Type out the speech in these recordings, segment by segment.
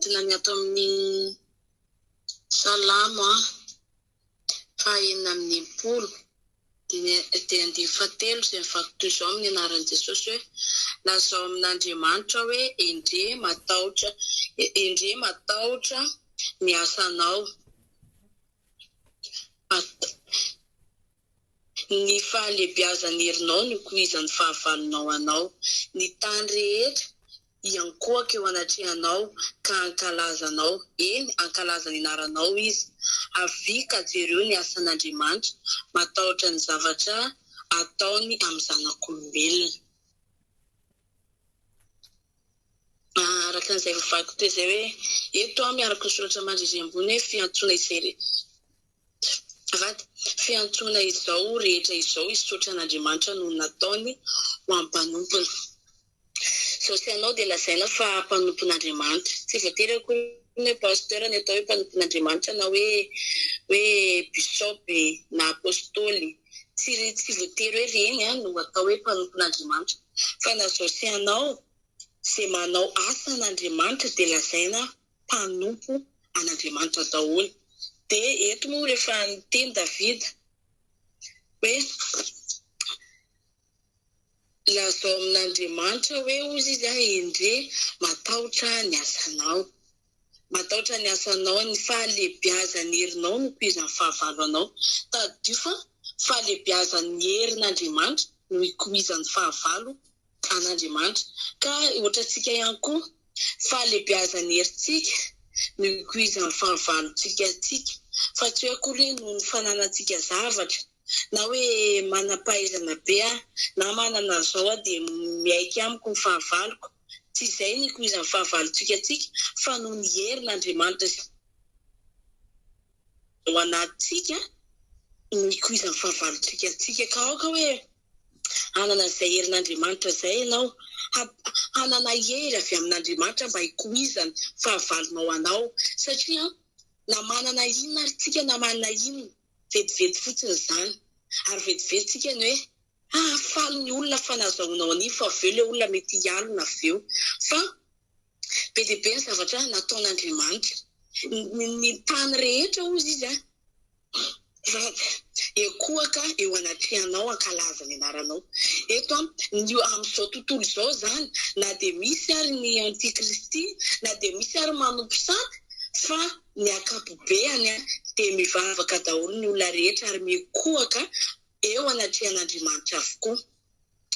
Fintina ny ato amin'ny Salamo faha 66 dia andininy fahatelo izay mivaky toy izao amin'ny anaran'i Jesosy hoe, Lazao amin'Andriamanitra hoe, Endrey matahotra, endrey matahotra ny asanao. Ny fahalebiazan'ny herinao no ikoizan'ny fahavalonao anao. Ny tany rehetra hiankohoka eo anatrehanao ka hankalaza anao, eny, hankalaza ny anaranao izy. Avia ka jereo ny asan'Andriamanitra, matahotra ny zavatra ataony amin'ny zanak'olombelona. Araka an'izay voavaky teo izay hoe, eto aho miaraka ny soratra mandry ambony hoe fiantsoana izay Azafady, fiantsoana izao rehetra izao hisaotra an'Andriamanitra noho ny nataony ho an'ny mpanompony. Izao sy ianao dia lazaina fa mpanompon'Andriamanitra. Tsy voatery akory ny hoe pasteur ny atao hoe mpanompon'Andriamanitra na hoe hoe bishop na apostoly. Tsy tsy voatery hoe ireny no atao hoe mpanompon'Andriamanitra. Fa na izao sy ianao izay manao asan'Andriamanitra dia lazaina mpanompo an'Andriamanitra daholo. Dia eto moa rehefa niteny Davida hoe lazao amin'Andriamanitra hoe hozy izy aho endre matahotra ny asanao. Matahotra ny asanao, ny fahalehibiazan'ny herinao no ikoizan'ny fahavalo anao. Tadidio fa fahalehibiazan'ny herin'Andriamanitra no ikoizan'ny fahavalo an'Andriamanitra. Ka ohatrantsika ihany koa, fahalehibiazan'ny herintsika no ikoizan'ny fahavalontsika antsika, fa tsy hoe akory hoe noho ny fananantsika zavatra, na hoe manam-pahaizana be aho, na manana an'izao aho dia miaiky amiko ny fahavaloko. Tsy izay no ikoizan'ny fahavalontsika antsika, fa noho ny herin'Andriamanitra izay ao anatintsika no ikoizan'ny fahavalontsika antsika. Ka aoka hoe. Hanana izay herin'Andriamanitra izay ianao, hanana hery avy amin'Andriamanitra mba hikoizany fahavalonao anao. Satria na manana inona ary tsika na manana inona, vetivety fotsiny izany. Ary vetivety tsika ny hoe hahafaly ny olona fa nazahoanao an'iny fa avy eo ilay olona mety hialona avy eo. Fa be dia be ny zavatra nataon'Andriamanitra. Ny tany rehetra hozy izy an, Ekoaka eo anatrehanao hankalaza ny anaranao. Eto an, ny amin'izao tontolo izao izany, na dia misy ary ny antikristy, na dia misy ary manompo sampy, fa ny ankapobeany dia mivavaka daholo ny olona rehetra ary mikohaka eo anatrehan'Andriamanitra avokoa.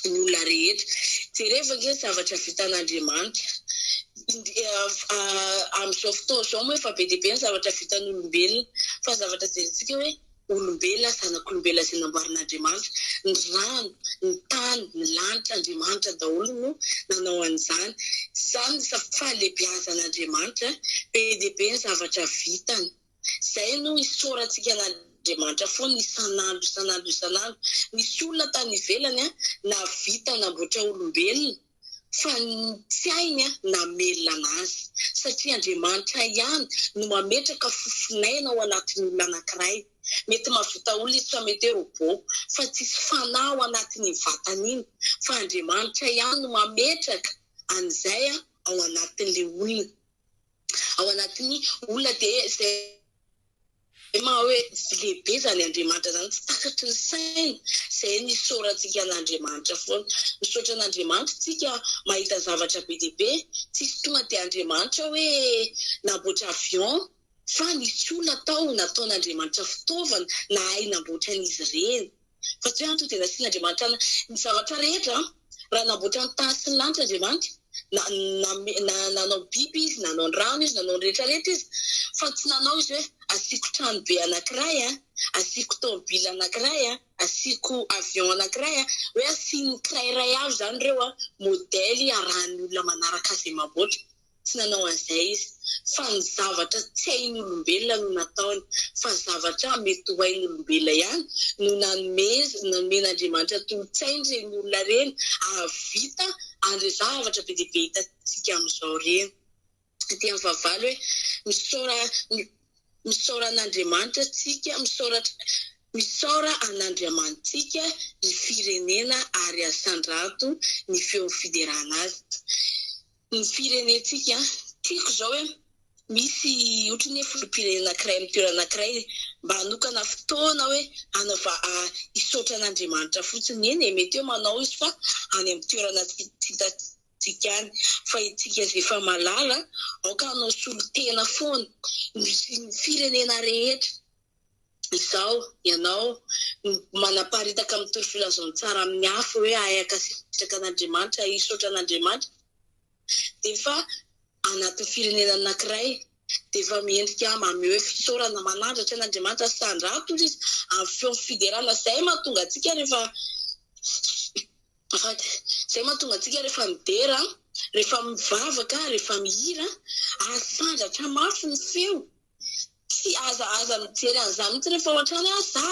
ny olona rehetra. Jerevo ange ny zavatra vitan'Andriamanitra. Amin'izao fotoana izao moa efa be dia be ny zavatra vitan'olombelona. Fa ny zavatra jerentsika hoe olombelona, zanak'olombelona izay namboarin'Andriamanitra. Ny rano, ny tany, ny lanitra, Andriamanitra daholo no nanao an'izany. Izany ny fahalehibiazan'Andriamanitra. Be dia be ny zavatra vitany. Izay no isaorantsika an'Andriamanitra foana isan'andro isan'andro isan'andro. Nisy olona tany ivelany nahavita namboatra olombelona fa ny tsy hainy namelona anazy. Satria Andriamanitra ihany no mametraka fofonaina ao anatin'ny olona anankiray. Mety mahavita olona izy fa mety hoe robot. Fa tsisy fanahy ao anatin'iny vatana iny. Fa Andriamanitra ihany no mametraka an'izay ao anatin'ilay olona. ao anatin'ny olona dia izay maha hoe lehibe izany Andriamanitra izany tsy takatry ny saina izay nisaorantsika an'Andriamanitra foana. Misaotra an'Andriamanitra isika mahita zavatra be dia be, tsisy tonga dia Andriamanitra hoe namboatra avion fa nisy olona tao nataon'Andriamanitra fitaovana nahay namboatra an'izy ireny. Fa tsy hoe any tonga dia nasian'Andriamanitra ny zavatra rehetra an! Raha namboatra ny tany sy ny lanitra Andriamanitra, na na nanao biby Izy, nanao ny rano Izy, nanao ny rehetra rehetra Izy, fa tsy nanao Izy hoe asiako trano be anankiray an, asiako tômôbila anankiray an, asiako avion anankiray an, hoe asiany tsirairay avy izany ireo an, modèle arahan'ny olona manaraka azy mamboatra. Tsy nanao an'izay izy, fa ny zavatra tsy hain'ny olombelona no nataony, fa zavatra mety ho hain'ny olombelona ihany no nanomez, nomen'Andriamanitra tolo-tsaina ireny olona ireny hahavita an'ireo zavatra be dia be hitantsika amin'izao ireny. Aty amin'ny fahavalo hoe, misaora, misaora an'Andriamanitra tsika, misaora, misaora an'Andriamanitsika ny firenena ary asandrato ny feon'ny fiderana azy. Ny firenentsika, tiako izao hoe. Misy ohatran'ny hoe filoham-pirenena anankiray amin'ny toerana anankiray mba hanokana fotoana hoe hanaova hisaotra an'Andriamanitra fotsiny. Eny e, mety hoe manao izy fa any amin'ny toerana tsy hitantsika any. Fa isika izay efa mahalala, aoka hanao solontena foana ny firenena rehetra. Izaho, ianao, manaparitaka mitory filazantsara amin'ny hafa hoe hahay hankasitraka an'Andriamanitra, hisaotra an'Andriamanitra. Dia efa anatin'ny firenena anankiray dia efa mendrika mameho hoe fisaorana manandratra an'Andriamanitra sandrato izy amin'ny feon'ny fiderana. Izay mahatonga antsika rehefa izay mahatonga antsika rehefa midera, rehefa mivavaka, rehefa mihira, asandratra mafy ny feo. Tsy aza aza mijery an'izany mihitsy rehefa ao an-trano hoe za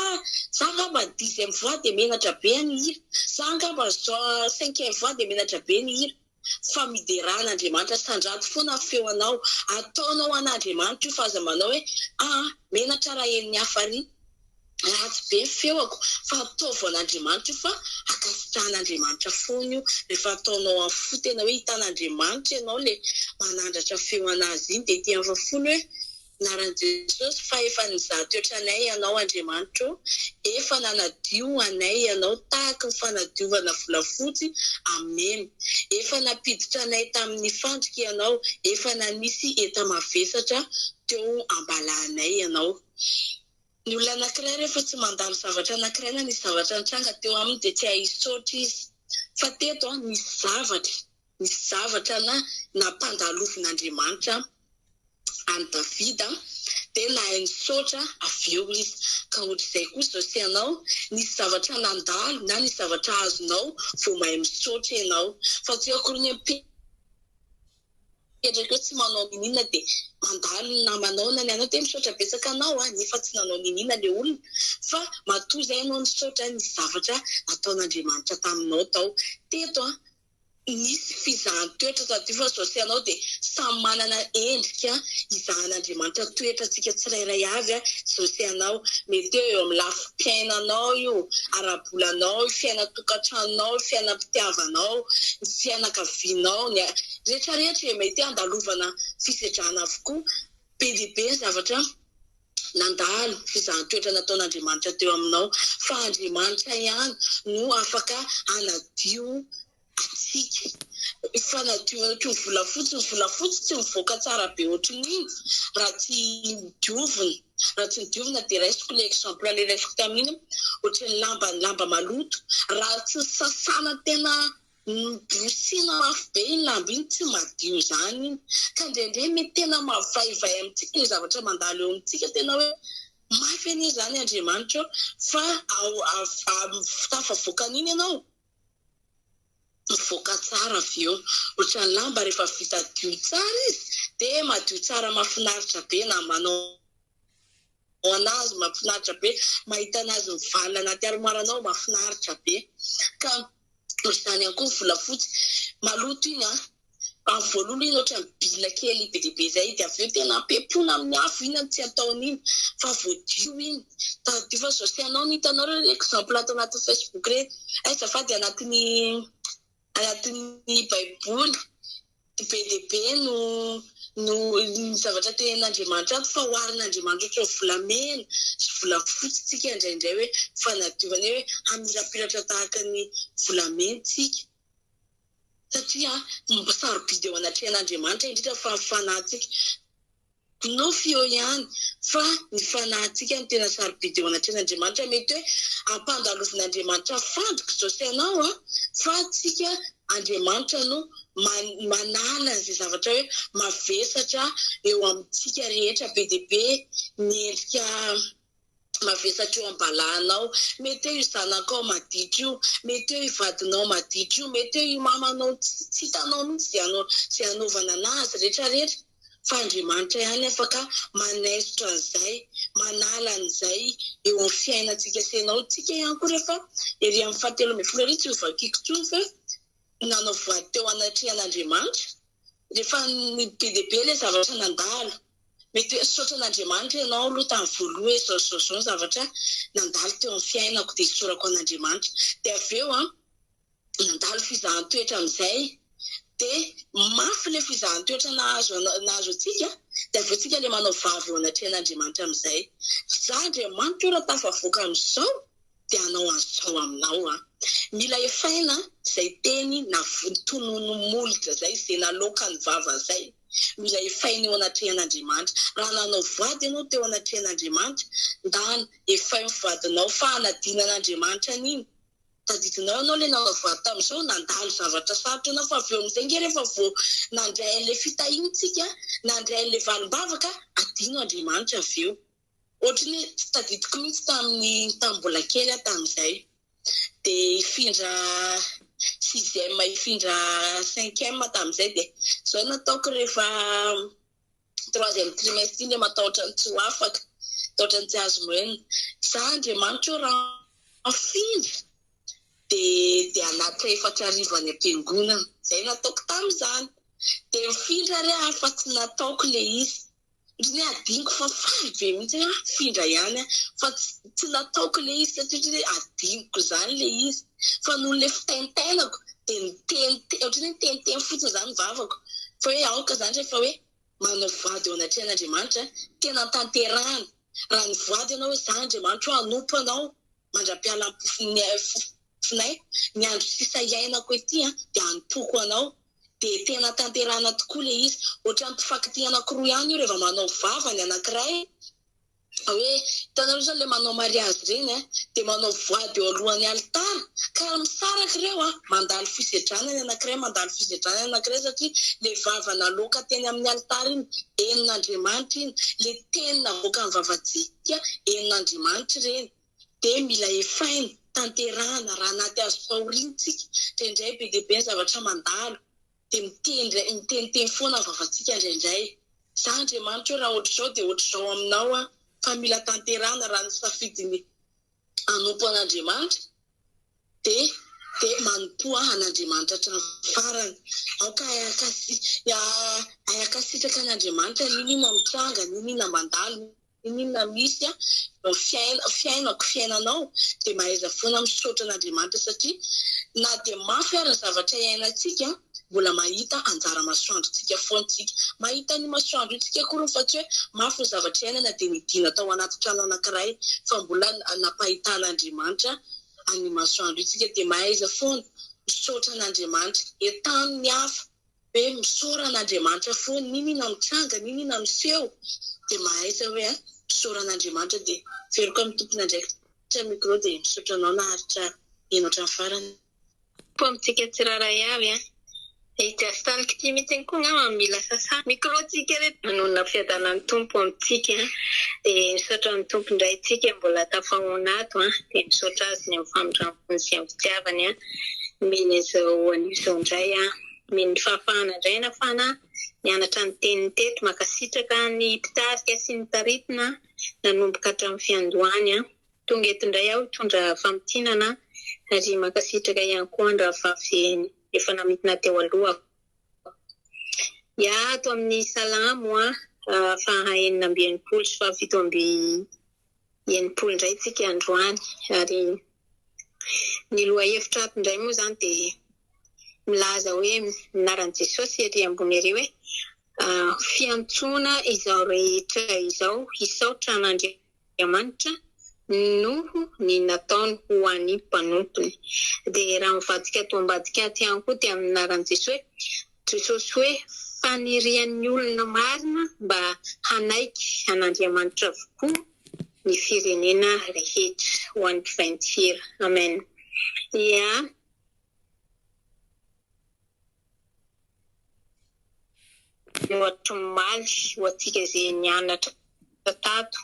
za angamba dixième voix dia menatra be ny hira, za angamba cinquième voix dia menatra be ny hira. Fa miderà an'Andriamanitra, sandrato foana ny feo anao, ataonao an'Andriamanitra io fa aza manao hoe aa menatra raha henon'ny hafa ary ratsy be ny feoko fa ataovy ho an'Andriamanitra io fa ankasitrahan'Andriamanitra foana io rehefa ataonao amin'ny fo tena hoe hitan'Andriamanitra ianao le manandratra feo an'azy iny dia ety amin'ny fahafolo hoe anaran'i Jesosy fa efa nizaha toetra anay ianao Andriamanitra ô efa nanadio anay ianao tahaky ny fanadiovana volafotsy amin'ny memy efa nampiditra anay tamin'ny fandrika ianao efa nanisy enta-mavesatra teo am-balahanay ianao. Ny olona anankiray rehefa tsy mandalo zavatra anankiray na nisy zavatra nitranga teo aminy dia tsy hahay hisaotra izy. Fa teto an, nisy zavatra, nisy zavatra na nampandalovin'Andriamanitra an'i Davida dia nahay nisaotra avy eo izy. Ka ohatr'izay koa izao sy ianao, nisy zavatra nandalo na nisy zavatra azonao vao mahay misaotra ianao. Fa tsy hoe akory ny hoe mipetraka eo tsy manao niniana dia mandalo ny namanao na ny anao dia misaotra betsaka anao an, nefa tsy nanao niniana le olona fa matoa izay ianao nisaotra nisy zavatra nataon'Andriamanitra taminao tao. Teto an, nisy fizahan-toetra tadidio fa izao sy ianao dia samy manana endrika izahan'Andriamanitra toetra antsika tsirairay avy an, izao sy ianao. Mety hoe eo amin'ny lafim-piainanao io, ara-bolanao io, fiainan-tokantranonao io, fiainam-pitiavanao, ny fianakavianao, ny rehetra rehetra e, mety handalovana fisedrana avokoa, be dia be ny zavatra nandalo, fizahan-toetra nataon'Andriamanitra teo aminao, fa Andriamanitra ihany no afaka hanadio antsika. Fanadiovana ohatry ny volafotsy, ny volafotsy tsy mivoaka tsara be ohatry ny iny raha tsy diovina, raha tsy nodiovina dia raisiko ilay exemple ilay raisiko tamin'iny, ohatry ny lamba, ny lamba maloto, raha tsy sasana tena Nobosina mafy be iny lamba iny, tsy madio izany iny. Ka indraindray mety tena mavaivay amintsika ilay zavatra mandalo eo amintsika, tena hoe mafy anie izany Andriamanitra ô, fa ao tafavoaka an'iny ianao, mivoaka tsara avy eo. Ohatran'ny lamba rehefa vita dio tsara izy dia madio tsara mahafinaritra be na manao anazy mahafinaritra be, mahita anazy mivalona anaty armoire anao mahafinaritra be. Ka ohatr'izany ihany koa ny volafotsy, maloto iny an, amin'ny voalohany iny ohatran'ny bila kely be dia be izay, dia avy eo tena ampempoina amin'ny afo, inona no tsy ataony iny fa voadio iny. Tadidio fa izao sy ianao no hitanao ireny exemple ato anatin'ny facebook ireny, hay azafady anatin'ny anatin'ny baiboly be dia be no no ny zavatra tenenin'Andriamanitra ato fa oharin'Andriamanitra ohatran'ny volamena sy volafotsy tsika indraindray hoe fanadiovana hoe hamirapiratra tahaka ny volamena tsika satria sarobidy eo anatrehan'Andriamanitra indrindra fa ny fanahintsika. Nofy eo ihany fa ny fanahintsika no tena sarobidy eo anatrehan'Andriamanitra. Mety hoe ampandalovin'Andriamanitra fandrika izao sy ianao an, fa tsika Andriamanitra no manala an'izay zavatra hoe mavesatra eo amintsika rehetra. Be dia be ny endrika mavesatra eo am-balahanao. Mety hoe io zanakao maditra io, mety hoe io vadinao maditra io, mety hoe io mamanao tsy hitanao mihitsy izay hanaovana anazy rehetra rehetra. Fa Andriamanitra ihany afaka manaisotra an'izay, manala an'izay eo amin'ny fiainantsika sy ianao. Tsika ihany koa rehefa ery amin'ny fahatelo ambin'ny folo ery tsy ho vakiako intsony fa nanao voady teo anatrehan'Andriamanitra. Rehefa be dia be ilay zavatra nandalo. Mety hoe nisaotra an'Andriamanitra ianao aloha tamin'ny voalohany hoe izao sy izao izao ny zavatra nandalo teo amin'ny fiainako dia isaorako an'Andriamanitra. Dia avy eo an, nandalo fizahan-toetra amin'izay. Dia mafy ilay fizahan-toetra nahazo nahazo antsika, dia avy eo tsika ilay manao vava eo anatrehan'Andriamanitra amin'izay. Za Andriamanitra io raha tafavoaka amin'izao dia hanao an'izao aminao aho. Mila efaina izay teny navotonon'ny molotra izay, izay naloakan'ny vava izay. Mila efaina eo anatrehan'Andriamanitra. Raha nanao voady ianao teo anatrehan'Andriamanitra, ndana efaio ny voadinao fa hanadinan'Andriamanitra an'iny. Tadidinao ianao ilay nanao voady tamin'izao, nandalo zavatra sarotra ianao fa avy eo amin'izay ange rehefa vao nandray an'ilay fitahiana isika, nandray an'ilay valim-bavaka, adino Andriamanitra avy eo. Ohatry ny hoe tsy tadidiko mihitsy tamin'ny tamin'ny mbola kely aho tamin'izay. Dia hifindra sixième hifindra cinquième tamin'izay dia izao no nataoko rehefa troisième trimestre iny matahotra ny tsy ho afaka, matahotra ny tsy hahazo moyenne. Za Andriamanitra ô raha mifindra dia dia hanatitra 4000 any am-piangonana. Izay nataoko tamin'izany. Dia mifindra re aho fa tsy nataoko ilay izy. Ohatran'ny hoe adinoko fa faly be mihitsy hoe ah mifindra ihany aho. Fa tsy nataoko ilay izy satria ohatran'ny hoe adinoko izany ilay izy. Fa noho ilay fitaintainako dia niteny ohatran'ny hoe niteniteny fotsiny izany ny vavako. Fa hoe aoka izany rehefa hoe manao voady eo anatrehan'Andriamanitra, tena tanterahana. Raha nivoady ianao hoe izaho Andriamanitro hanompo anao mandra-pialam-pofon'ny fofon'aiko, ny andro sisa iainako ety dia hanompoako anao. Dia tena tanterahana tokoa ilay izy. Ohatran'ny mpifankatia anankiroa ihany io rehefa manao vava ny anankiray. Hoe hitanareo zany le manao mariazy ireny a, dia manao voady eo alohan'ny alitara, ka raha misaraka ireo a, mandalo fisedrana ny anankiray, mandalo fisedrana ny anankiray satria le vava naloaka teny amin'ny alitara iny, henon'Andriamanitra iny, le teny navoakan'ny vavantsika henon'Andriamanitra ireny, dia mila efaina, tanterahana, raha anaty hazom-pahoriana tsika, indraindray be dia be ny zavatra mandalo, dia miteny miteniteny foana ny vavantsika indraindray. Za Andriamanitra ô raha ohatr'izao dia ohatr'izao aminao aho fa mila tanterahana raha nisafidy ny hanompo an'Andriamanitra dia dia manompoa an'Andriamanitra hatramin'ny farany. Aoka hahay hankasitraka an'Andriamanitra n'inon'inona mitranga, n'inon'inona mandalo. N'inon'inona misy eo fiainako, fiainanao, dia mahaiza foana misaotra an'Andriamanitra satria na dia mafy ary ny zavatra iainantsika, mbola mahita anjara masoandrontsika foana isika. Mahita an'io masoandro io tsika akory fa tsy hoe mafy ny zavatra iainana dia nidina tao anaty trano anankiray fa mbola nampahitan'Andriamanitra an'io masoandro io tsika dia mahaiza foana misaotra an'Andriamanitra. Entano ny hafa. Hoe misaora an'Andriamanitra foana, n'inona mitranga, n'inona miseho dia mahaiza hoe a, misaora an'Andriamanitra dia averiko amin'ny tompon'andraikitra ny micro dia misaotra anao naharitra heno hatramin'ny farany. Tompo amintsika tsirairay avy an! I Jastalk ity mihitsy koa angamba mila sasana. Micro tsika re. Manonona fiadanan'ny Tompo amintsika dia misaotra ny Tompo indray tsika mbola tafahoana ato an! Dia misaotra Azy ny amin'ny famindram-pony sy amin'ny fitiavany an! Nomeny an'izao anio izao indray an! Nomeny ny fahafahana indray nafana nianatra ny teniny teto. Mankasitraka ny mpitarika sy ny taritina nanomboka hatramin'ny fiandohany. Tonga eto indray aho hitondra famintinana ary mankasitraka ihany koa an-drahavavy efa namintina teo aloha. Ya, ato amin'ny Salamo faha 66 sy faha 67 indray tsika androany ary ny lohahevitra ato indray moa izany dia milaza hoe anaran'i Jesosy ery ambony ery hoe fiantsoana izao rehetra izao hisaotra an'Andriamanitra noho ny nataony ho an'ny mpanompony. Dia raha mivadika ato ambadika ato ihany koa dia amin'ny anaran'i Jesosy hoe Jesosy hoe fanirian'ny olona marina mba hanaiky an'Andriamanitra avokoa ny firenena rehetra. Ho an'ny mpivainty hira. Amen. Ia. Ohatry ny omaly ho antsika izay nianatra tato,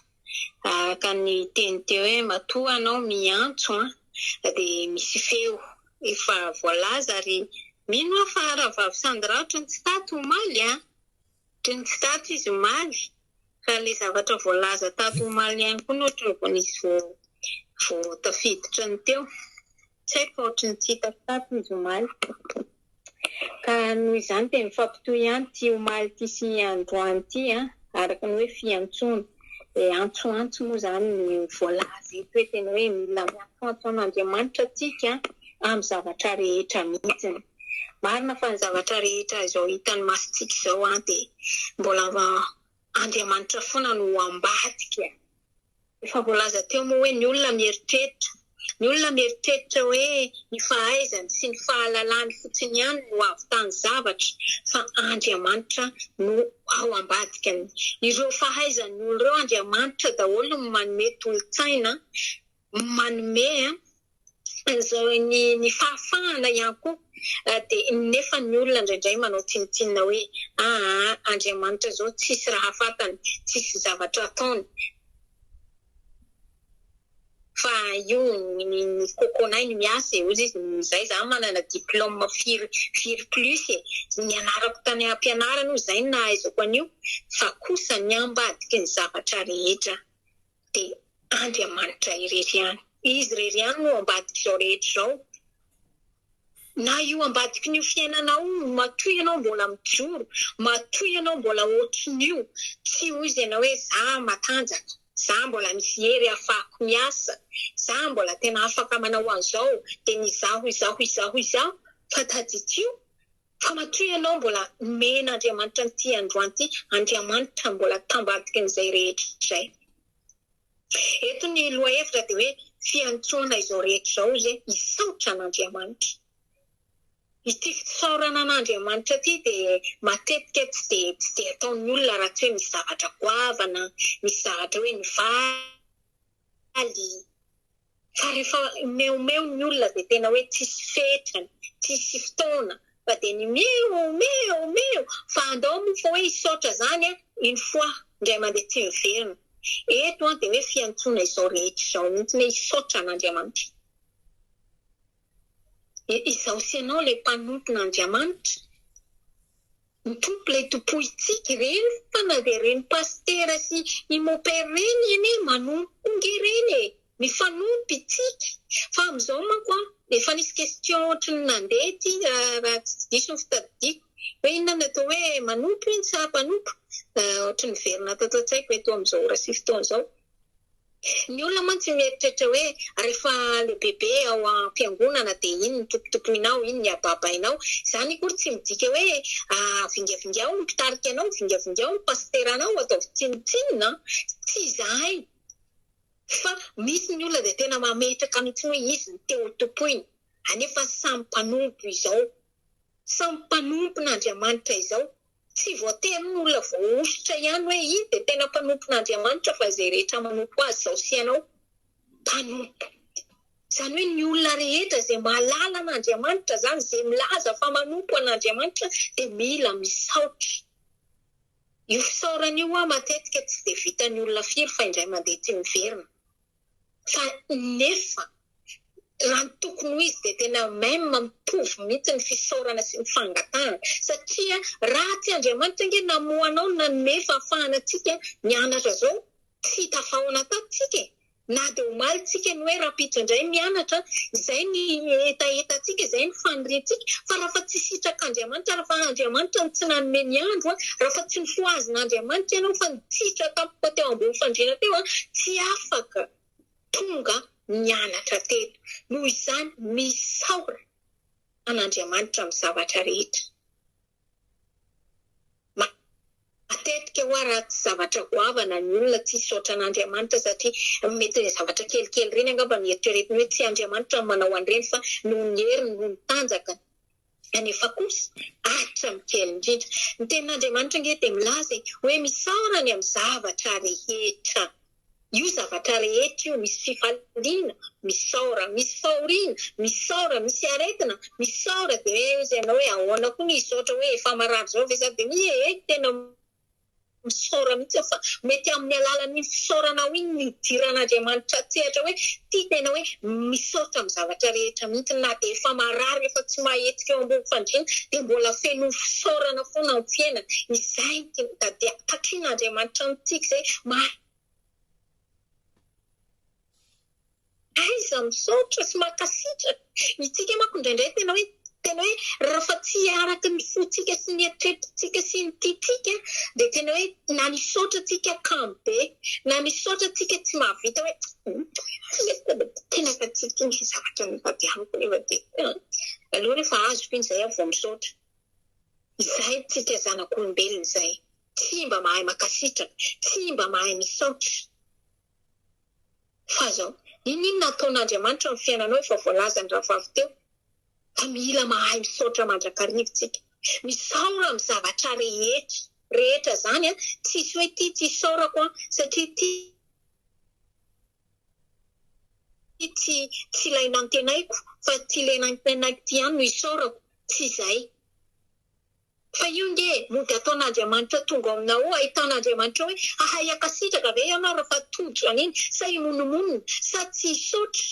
araka ny teny teo hoe matoa ianao miantso dia misy feo efa voalaza ary mino aho fa Rahavavy Sandra ohatry ny tsy tato omaly an! Ohatry ny tsy tato izy omaly fa ilay zavatra voalaza tato omaly ihany koa no ohatry ny vao nisy vao tafiditra ny teo. Tsy haiko fa ohatry ny tsy hitako tato izy omaly. Ka noho izany dia mifampitohy ihany ity omaly ity sy androany ity an, araka ny hoe fiantsoana. Dia antsoantso moa izany no voalaza eto hoe tena hoe mila miantsoantso an'Andriamanitra tsika amin'ny zavatra rehetra mihitsiny. Marina fa ny zavatra rehetra izao hitan'ny masontsika izao dia mbola Andriamanitra foana no ambadika. Efa voalaza teo moa hoe ny olona mieritreritra, ny olona mieritreritra hoe ny fahaizany sy ny fahalalany fotsiny ihany no ahavitany zavatra fa Andriamanitra no ao ambadikany. Ireo fahaizan'ny olona ireo Andriamanitra daholo no manome tolo-tsaina, manome izao ny ny fahafahana ihany koa dia nefa ny olona indraindray manao tsinontsinona hoe aa Andriamanitra izao tsisy raha fantany, tsisy zavatra ataony fa io ny ny coco-nay no miasa e, hoy izy izay za manana diplôme firy firy plus e, nianarako tany am-pianarana io izay no nahaizako an'io fa kosa ny ambadiky ny zavatra rehetra dia Andriamanitra irery ihany. Izy irery ihany no ambadik'izao rehetra izao. Na io ambadikin'io fiainanao io, matoa ianao mbola mijoro, matoa ianao mbola ohatrin'io, tsy hoy izy ianao hoe za matanjaka, za mbola misy hery ahafahako miasa, za mbola tena afaka manao an'izao, dia ny izaho, izaho, izaho, izaho, fa tadidio Fa matoa ianao mbola nomen'Andriamanitra an'ity androany ity, Andriamanitra mbola tambadikin'izay rehetra izay. Eto ny lohahevitra dia hoe fiantsoana izao rehetra izao izy hisaotra an'Andriamanitra. Ity fisaorana an'Andriamanitra ity dia matetika tsy dia tsy dia ataon'ny olona raha tsy hoe misy zavatra goavana, misy zavatra hoe nivaly. Fa rehefa mimeomeo ny olona dia tena hoe tsisy fetrany, tsisy fotoana fa dia ny meo, meo, meo. Fa andao moa fa hoe hisaotra izany an, une fois, indray mandeha tsy miverina. Eto an dia hoe fiantsoana izao rehetra izao mihitsy hoe hisaotra an'Andriamanitra. Izaho sy ianao ilay mpanompon'Andriamanitra. Ny Tompo ilay tompointsika, ireny fa na dia ireny pasitera sy i mopera ireny anie manompo koa nge ireny e! Mifanompo itsika. Fa amin'izao manko an, efa nisy question ohatry ny nandeha ity raha tsy diso ny fitadidiako, hoe inona ny atao hoe manompo iny sa mpanompo? Ohatry ny niverina tato an-tsaiko eto amin'izao ora sy fotoana izao. Ny olona mantsy mieritreritra hoe rehefa lehibebe ao am-piangonana dia iny no tompotompoinao, iny no ababainao. Izany akory tsy midika hoe vingavingao ny mpitarika anao, vingavingao ny pasiteranao, ataovy tsinontsinona. Tsy izahay. Fa misy ny olona dia tena mametraka mihitsy hoe izy no te ho tompoina. Anefa samy mpanompo izao. Samy mpanompon'Andriamanitra izao. Tsy voatery ny olona voahosotra ihany hoe iny dia tena mpanompon'Andriamanitra fa izay rehetra manompo azy izao sy ianao mpanompo. Izany hoe ny olona rehetra izay mahalala an'Andriamanitra izany, izay milaza fa manompo an'Andriamanitra dia mila misaotra. Io fisaorana io hoa matetika tsy dia vitan'ny olona firy fa indray mandeha tsy miverina. Fa nefa raha ny tokony ho izy dia tena même mitovy mihitsy ny fisaorana sy ny fangatahana satria raha tsy Andriamanitra ange namoha anao nanome fahafahana antsika nianatra zao tsy tafahaona tato tsika e! Na dia omaly tsika ny hoe rahampitso indray mianatra izay ny hetahetantsika izay ny faniriantsika fa raha fa tsy sitrak'Andriamanitra raha fa Andriamanitra no tsy nanome ny andro raha fa tsy nofohazin'Andriamanitra ianao fa nitsitra tampoka teo ambony fandriana teo tsy afaka tonga nianatra teto. Noho izany, misaora an'Andriamanitra amin'ny zavatra rehetra. Matetika hoa raha tsy zavatra goavana ny olona tsy hisaotra an'Andriamanitra satria mety ilay zavatra kelikely ireny angamba no eritreretiny hoe tsy Andriamanitra no manao an'ireny fa noho ny heriny, noho ny tanjakany. Anefa kosa, hatramin'ny kely indrindra. Ny tenin'Andriamanitra ange dia milaza e, hoe misaora ny amin'ny zavatra rehetra. Io zavatra rehetra io, misy fifaliana, misaora, misy fahoriana, misaora, misy aretina, misaora, dia hoe hozy ianao hoe ahoana koa ny hisaotra hoe efa marary izao ve za dia ie, tena misaora mihitsy aho fa mety amin'ny alalan'iny fisaoranao iny no hidiran'Andriamanitra an-tsehatra hoe tia tena hoe misaotra amin'ny zavatra rehetra mihitsy na dia efa marary efa tsy mahahetsika eo ambony fandriana dia mbola feno fisaorana foana ny fiainana izay no tiana dia takian'Andriamanitra amintsika izay maha Aiza misaotra sy mankasitraka. Itsika manko indraindray tena hoe. Tena hoe rehefa tsy araka ny fontsika sy ny eritreritritsika sy ny tiantsika dia tena hoe na misaotra tsika kamo be, na misaotra tsika tsy mahavita hoe tena efa tsy tia ny zavatra notadiaviko nefa dia aleo rehefa azoko iny izay aho vao misaotra. Izay tsika zanak'olombelona izay, tsy mba mahay mankasitraka, tsy mba mahay misaotra. Fa zao, n'inon'inona ataon'Andriamanitra amin'ny fiainanao efa voalazan'ny rahavavy teo fa mila mahay misaotra mandrakariva tsika. Misaora amin'ny zavatra rehetra, rehetra zany an, tsisy hoe ty tsy isaorako an satria ty tsy tsy ilay nantenaiko fa ty ilay nantenaiko ty ihany no isaorako, tsy izay. Fa io nge mody ataon'Andriamanitra tonga ao aminao ao ahitan'Andriamanitra hoe hahay hankasitraka ve ianao raha fa tojo an'iny sa himonomonona sa tsy hisaotra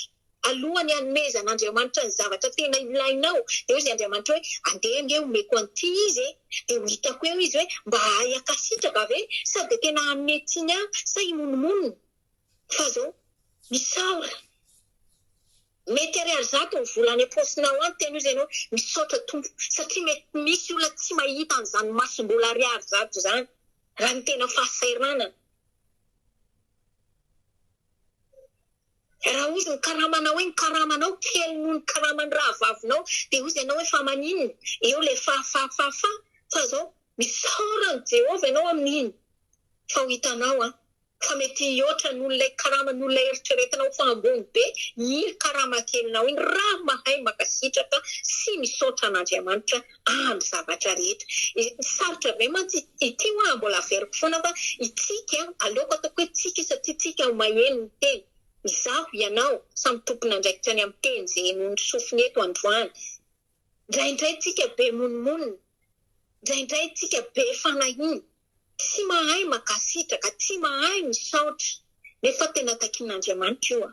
alohan'ny hanomezan'Andriamanitra ny zavatra tena ilainao dia hoy izy Andriamanitra hoe andeha nge omeko an'ity izy e dia ho hitako eo izy hoe mba hahay hankasitraka ve sa dia tena hanome tsiny ahy sa himonomonona fa zao misaora Mety ariary zato ny vola any am-paosinao any, tena ozy ianao misaotra Tompo satria mety misy olona tsy mahita an'izany masom-bola ariary zato izany raha ny tena fahasahiranana. Raha ozy ny karamanao hoe ny karamanao kely noho ny karaman'ny rahavavinao dia ozy ianao hoe fa maninona? Eo ilay fa fa fa fa fa zao misaora an'i Jehovah ianao amin'iny fa ho hitanao an! Fa mety hihoatra noho ilay karaman'olona eritreretinao fa ambony be iny karama kelinao iny raha mahay mankasitraka sy misaotra an'Andriamanitra amin'ny zavatra rehetra. Sarotra be mantsy ity hoa mbola averiko foana fa itsika, aleoko ataoko hoe tsika satria tsika no maheno ny teny, izaho, ianao, samy tompon'andraikitra ny amin'ny teny izay henoin'ny sofina eto androany. Indraindray tsika be monomonona, indraindray tsika be fanahiana. Tsy mahay mankasitraka, tsy mahay misaotra, nefa tena takian'Andriamanitra io an!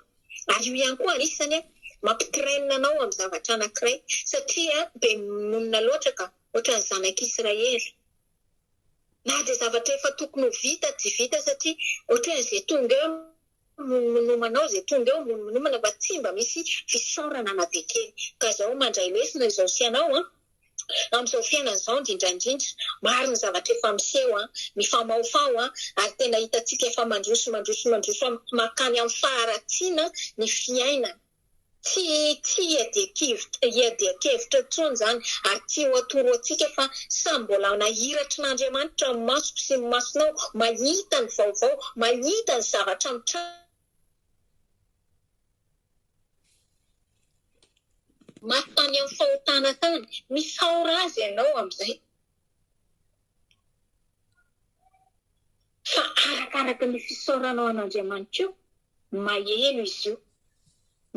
Ary io ihany koa anisany mampi-traîne anao amin'ny zavatra anankiray, satria be monina loatra ka, ohatran'ny zanak'Israely. Na dia zavatra efa tokony ho vita tsy vita satria ohatran'izay tonga eo monomonomanao, izay tonga eo monomonomana fa tsy mba misy fisaorana na dia kely. Ka izao mandray lesona izao sy ianao an! Amin'izao fiainana izao indrindra indrindra, maro ny zavatra efa miseho an, mifamahofaho an, ary tena hitantsika efa mandroso mandroso mandroso mankany amin'ny faharatsiana ny fiainana. Tsy tsy iadian-kevitra iadian-kevitra intsony izany ary tsy ho atoro antsika fa samy mbola nahiratrin'Andriamanitra ny masoko sy ny masonao, mahita ny vaovao, mahita ny zavatra mitranga. Maty tany amin'ny fahotana tany. Misaora azy ianao amin'izay. Fa arakaraka ny fisaoranao an'Andriamanitra io, maheno izy io.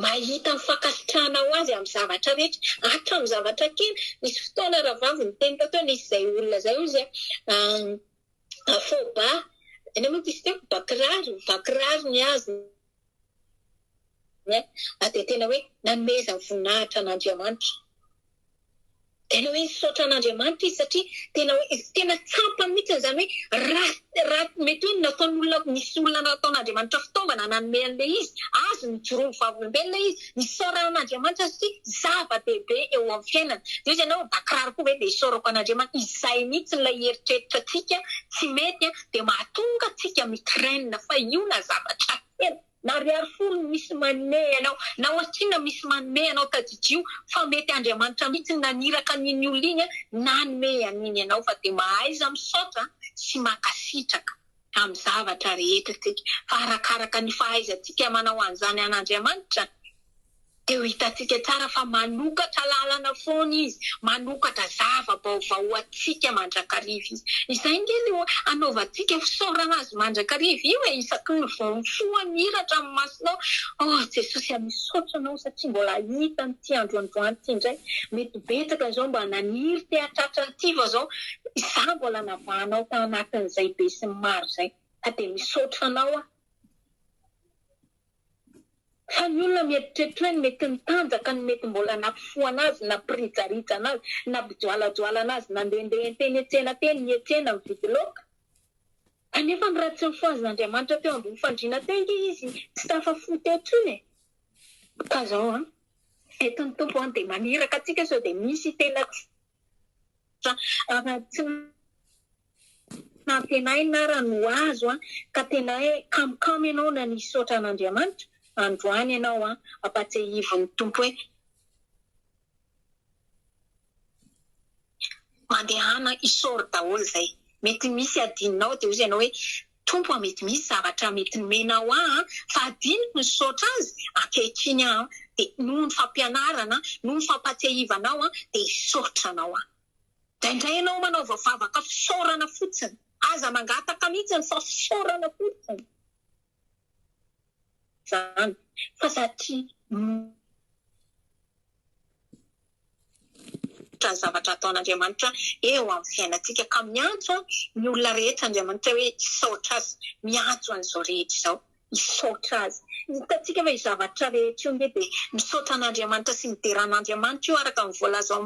Mahita ny fankasitrahanao azy amin'ny zavatra rehetra, hatramin'ny zavatra kely. Nisy fotoana rahavavy niteny tato hoe nisy izay olona izay hozy fôba, inona moa izy teo? Bakiraro, bakiraro ny azy. Dia tena hoe nanomezany voninahitra an'Andriamanitra. Tena hoe nisaotra an'Andriamanitra izy satria tena hoe tena tsapany mihitsy izany hoe raha raha mety hoe nataon'olona nisy olona nataon'Andriamanitra fitaovana nanome an'ilay izy, azy nijoro ho vavolombelona izy, nisaorana an'Andriamanitra satria zava-dehibe eo amin'ny fiainana. Dia hoy izy ianao mba kiraro koa ve dia isaorako an'Andriamanitra. Izay mihitsy ilay eritreritra antsika tsy mety dia mahatonga antsika mi-traîne fa io na zavatra kely Na ariary folo misy manome anao, na ohatrinona misy manome anao tadidio fa mety Andriamanitra mihitsy no naniraka an'iny olona iny nanome an'iny anao fa dia mahaiza misaotra sy mankasitraka amin'ny zavatra rehetra tsika fa arakaraka ny fahaizantsika manao an'izany an'Andriamanitra Dia ho hitantsika tsara fa manokatra lalana foana Izy, manokatra zava-baovao ho antsika mandrakariva Izy. Izay ange no anaovantsika fisaorana Azy mandrakariva io e, isaky ny vao mifoha mihiratra ny masonao, Oh Jesosy a, misaotra Anao satria mbola hita an'ity andro androany ity indray. Mety betsaka izao mba naniry te hahatratra an'ity fa izao izaho mbola navahanao tao anatin'izay be sy ny maro izay. Ka dia misaotra Anao aho. Fa ny olona mieritreritra hoe ny mety nitanjaka no mety mbola nampifoha anazy, nampirijarija anazy, nampijoalajoala anazy nandehandeha teny an-tsena teny, niantsena, nividy laoka. Kanefa ny raha tsy nifohazin'Andriamanitra teo ambony fandriana teo ange izy tsy tafafoha teo intsony e! Ka zao an! Eto ny Tompo dia maniraka antsika sao dia misy tena tsy nantenaina ara no azo ka tena hoe kamokamo ianao na nisaotra an'Andriamanitra. Androany ianao ampatsiahivin'ny Tompo hoe mandehana isaory daholo izay. Mety misy adinonao dia hoy ianao hoe Tompo a, mety misy zavatra mety nomenao ahy fa adinoko nisaotra azy ankehitriny aho, dia noho ny fampianarana, noho ny fampatsiahivanao dia hisaotra anao aho. Indraindray ianao manaova vavaka fisaorana fotsiny, aza mangataka mihitsy fa fisaorana fotsiny izany fa satria ny zavatra ataon'Andriamanitra eo amin'ny fiainantsika ka miantso ny olona rehetra Andriamanitra hoe hisaotra azy, miantso an'izao rehetra izao hisaotra azy. Hitantsika fa io zavatra rehetra io nge dia misaotra an'Andriamanitra sy midera an'Andriamanitra io araka ny voalaza ao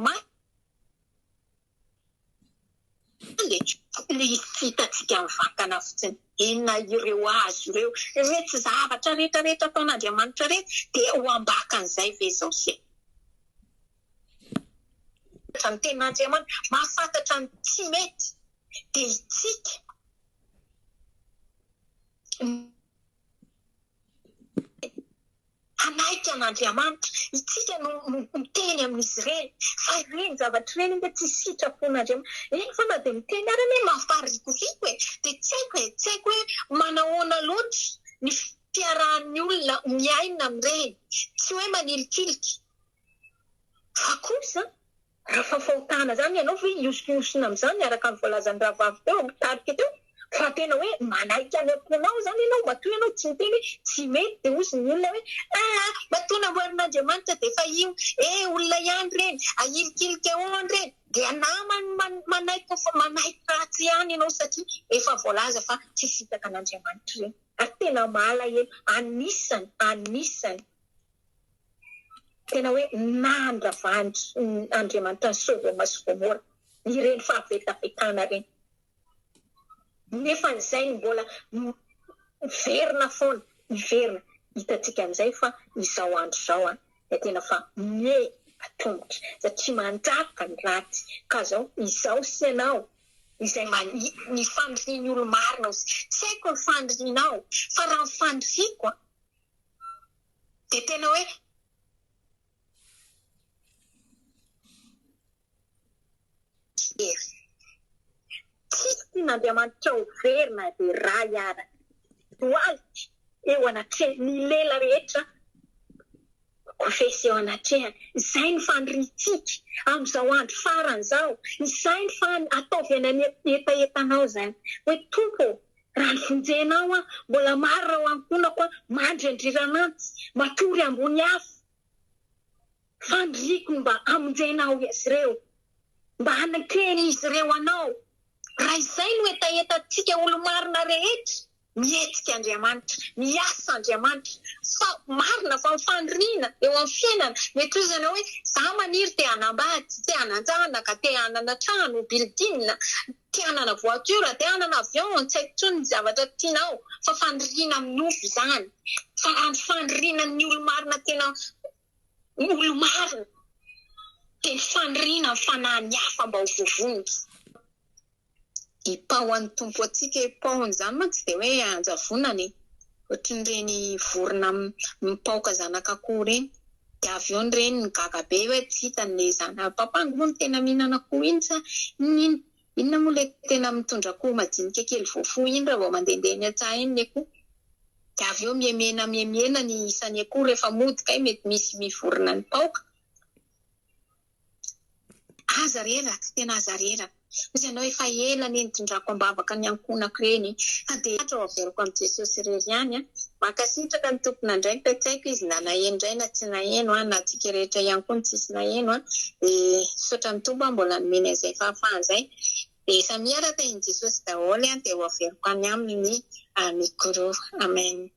Ilay izy tsy hitantsika mivantana fotsiny. Inona ireo hazo ireo? Iretsy zavatra rehetra rehetra ataon'Andriamanitra iretsy dia ho ambakan'izay ve izao sy ny tenin'Andriamanitra, mahafantatra ny tsy mety dia isika. Hanaiky an'Andriamanitra. Isika no miteny amin'izy ireny fa ireny zavatra ireny ange tsy sitrapon'Andriamanitra. Eny fa na dia miteny ary anie mahafarikoriko e! Dia tsy haiko e! Tsy haiko hoe manahoana loatra ny fiarahan'ny olona miaina amin'ireny. Tsy hoe manilikilika fa kosa Raha fa fahotana zany ianao ve hiosokihosona amin'izany araka ny voalazan'ny rahavavy teo mitarika teo fa tena hoe manaiky any am-ponao zany ianao matoa ianao tsy miteny hoe tsy mety dia hozy ny olona hoe aa matoa namboarin'Andriamanitra dia efa io eh olona ihany ireny ahilikilika eo ireny dia namany manaiky manaiky ratsy ihany ianao satria efa voalaza fa tsy sitraka an'Andriamanitra ireny ary tena malahelo anisany anisany Tena hoe nandravan'Andriamanitra an'i Sodoma sy Gomora ireny fahavetavetana ireny. Nefa izay no mbola miverina foana, miverina. Hitantsika amin'izay fa izao andro izao dia tena fa mihe atomotra satria manjaka ny ratsy. Ka izao, izaho sy ianao izay ny fanirian'ny olo-marina, tsy haiko ny fanirianao fa raha ny faniriako Dia tena hoe very. Tsisy tian'Andriamanitra ho very na dia iray ara. Lohalika eo anatrehany, ny lela rehetra kofesy eo anatrehany. Izay no faniriantsika amin'izao andro farany izao. Izay no fan, ataovy any etaetanao izany. Hoe Tompo ô, Raha ny vonjenao aho, mbola maro ireo ankohonako aho, mandry an-driran'antsy, matory ambony afo. Faniriako ny mba hamonjenao izy ireo, mba haneken'izy ireo anao. Raha izay no hetahetantsika olo-marina rehetra, mihetsika Andriamanitra, miasa Andriamanitra. Fa marina fa ny faniriana eo amin'ny fiainana, mety ho izany hoe, za maniry te hanambady, te hanan-janaka, te hanana trano, building, Te hanana voiture, te hanana avion, tsy haiko intsony ny zavatra tianao fa faniriana amin'ny nofo izany. Fa raha ny faniriana ny olo-marina tena olo-marina dia ny faniriana ny fanahin'ny hafa mba ho voavonjy. Ipaohan'ny Tompo antsika io paohany izany mantsy dia hoe anjavonana e! Ohatran'ireny vorona mipaoka zanak'akoho ireny. Dia avy eo ny reniny gaga be hoe tsy hitany ilay zanany. Papango moa no tena mihinana akoho iny sa inona iny? Inona moa ilay tena mitondra akoho madinika kely voafoy iny raha vao mandehandeha eny an-tsaha iny ny akoho? Dia avy eo mihemena mihemena ny isan'ny akoho rehefa mody kay mety misy mivorona nipaoka. Aza reraka, tena aza reraka. Hozy ianao efa ela anie nitondrako am-bavaka ny ankohonako ireny fa dia ho averiko amin'i Jesosy irery ihany an. Mankasitraka ny tompon'andraikitra, tsy haiko izy na naheno indray na tsy naheno an, na antsika rehetra ihany koa no tsisy naheno an. Dia misaotra ny Tompo an mbola nomeny an'izay fahafahana izay. Dia samia ara tahin'i Jesosy daholo an, dia ho averiko any aminy ny micro. Amen.